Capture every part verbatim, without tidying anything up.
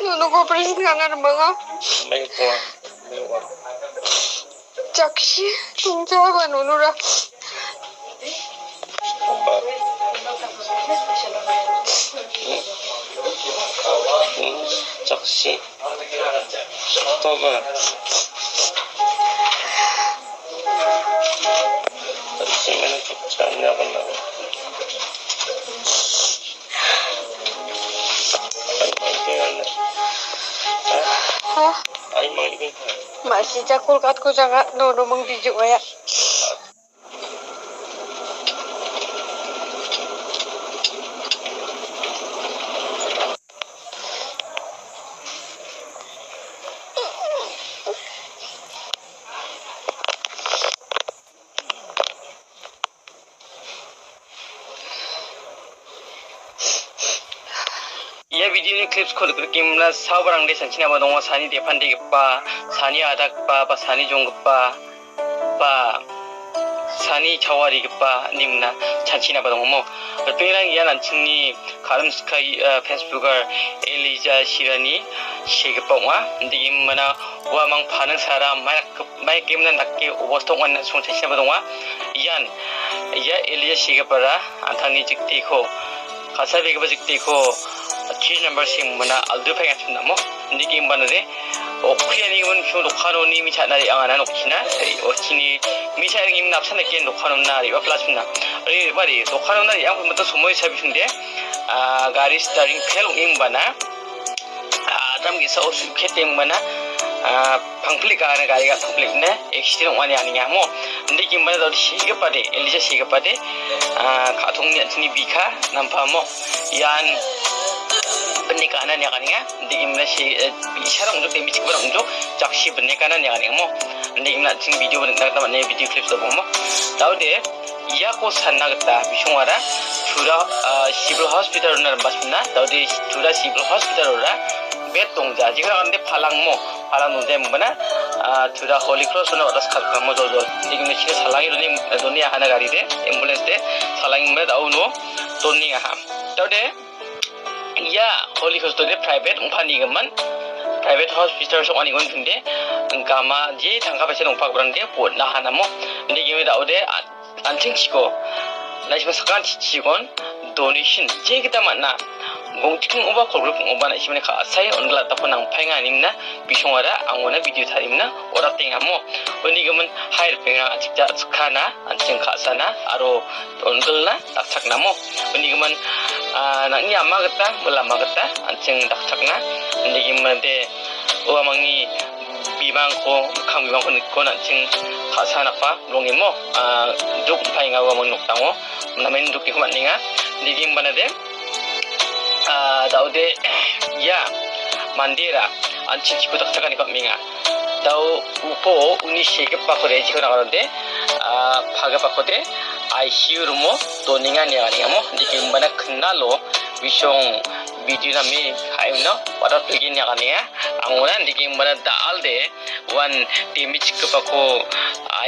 Nonoko operation ka·na rimanga. Jakchi, tongja ba nonora. Jakchi. Toba. Jakchi mana jakchi anya kana. Hah? Ma·sija Kolkatko jaga, no, no, mung bijuk aya. Ia video-ni clips-ko nikna gita sabarangde chanchina ba donga, sani depandegipa, sani adakgipa, ba sani jonggipa, ba sani chawarigipa nimna chanchina ba dongamo. Ripengrang ian an·chingni Karim Sky, eh, Facebooker Elija Shirani segipa ong·a. Indegim mana uamang paning sara mai-, maikemna dake obosta ong·a ine an·ching chanchina ba donga. Ian, ia Elija segipara an·tangni jiktiko, ka·sabegipa jiktiko, three number sim mana aldu paenga chun namo. Indegim banade, okriani gimin chun dokanoni mi cha·na re·angana nokchina, eh, ochini mi cha·ringim napsan dake dokanona re·bapla chuna. Re·bari, dokanona re·angpemata somoi sabi chunde, ah, gari starting fail ong·engbana, ah, adam ge·sao su·ketengmana, ah, pangplik gari, gari ga pangplikna accident ong·ani aninga mo. Indegim bana dal segipade, Elija segipade, ah, ka·tongni an·chingni bika nampamo. Ian bini ka·na niakanenga. Indegimna se, eh, bi·sarang ong·jok, demi chikbarang ong·jok, jakchi bini ka·na niakanenga mo. Indegimna an·ching video nikna gita man·e, video clips dobongmo. Daode, iako sanna gita bisongara Tura, ah, Civil Hospital-ona rimbasmina. Daode Tura Civil Hospital-ora bed dongja. Jikra ande palangmo, palang dongja imbana, ah, Tura Holy Cross-ona watas kalkamo joljol. Indegimna china salangi doni, doni ahana gari de, ambulance de, salangi imbana dauno doni aha. Daode, ia Holy Cross-de private ong·panigimin, private hospital ong·anigimin pinde, gama je tangka paisa dongpagiparangde bot·na hanamo. Indegime daode, an-, an·chingchiko, naisima sakantichikon donation je gita man·a. Gongchik ong·oba, kolgrikon ong·oba, nasimani ka·sae on·gilatako nangpaenga, nimna bisongara angona video tarimna oratengamo. Unigimin hai ripengrang an·ching ja·chikana, an·ching ka·sana, aro on·gilna dakchaknamo. Unigimin, ah, nang·ni ama gita, mil ama gita, an·ching dakchakna. Unigimin de, uamangni bimangko, mikkang bimangko nikon an·ching ka·sa nakba rongimo, ah, duk paenga uamang nokdango. Namen dukiko man·enga. Unigimin banade, ah, daode, ia, mandera, an·ching chiko dakchakaniko am·enga. Dao uko uni segipako rejiko nagarode, ah, pagipakode I C U room-o donenga ine aganengamo. Dake imbana knalo bisong video name ka·emino wadat pegen ine aganenga. Angona dake imbana da·alde uan demi chikgipako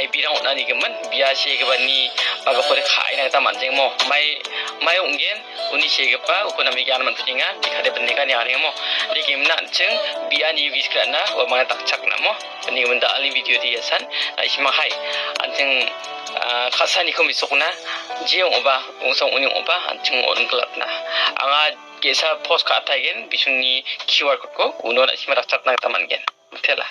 I B-rang on·anigimin bia segipani bagipakode ka·ina gita man·jengmo. Mai, mai ong·gen. Uni segipa uko name gimin man·tokenga, bikade bine ka·na niakanengamo. Dake imbana an·ching biani vis ka·na, uamangna dakchaknamo. Unigimin da·alni video de iasan, naisima hai. An·ching, ah, ka·saniko mesokna, je ong·oba, ong·sa ong·ode ong·oba, an·ching on·gilatna. Anga ge·sa post ka·ataigen, bisongni Q R code-ko, uno naisima dakchakna gita man·gen. Tela.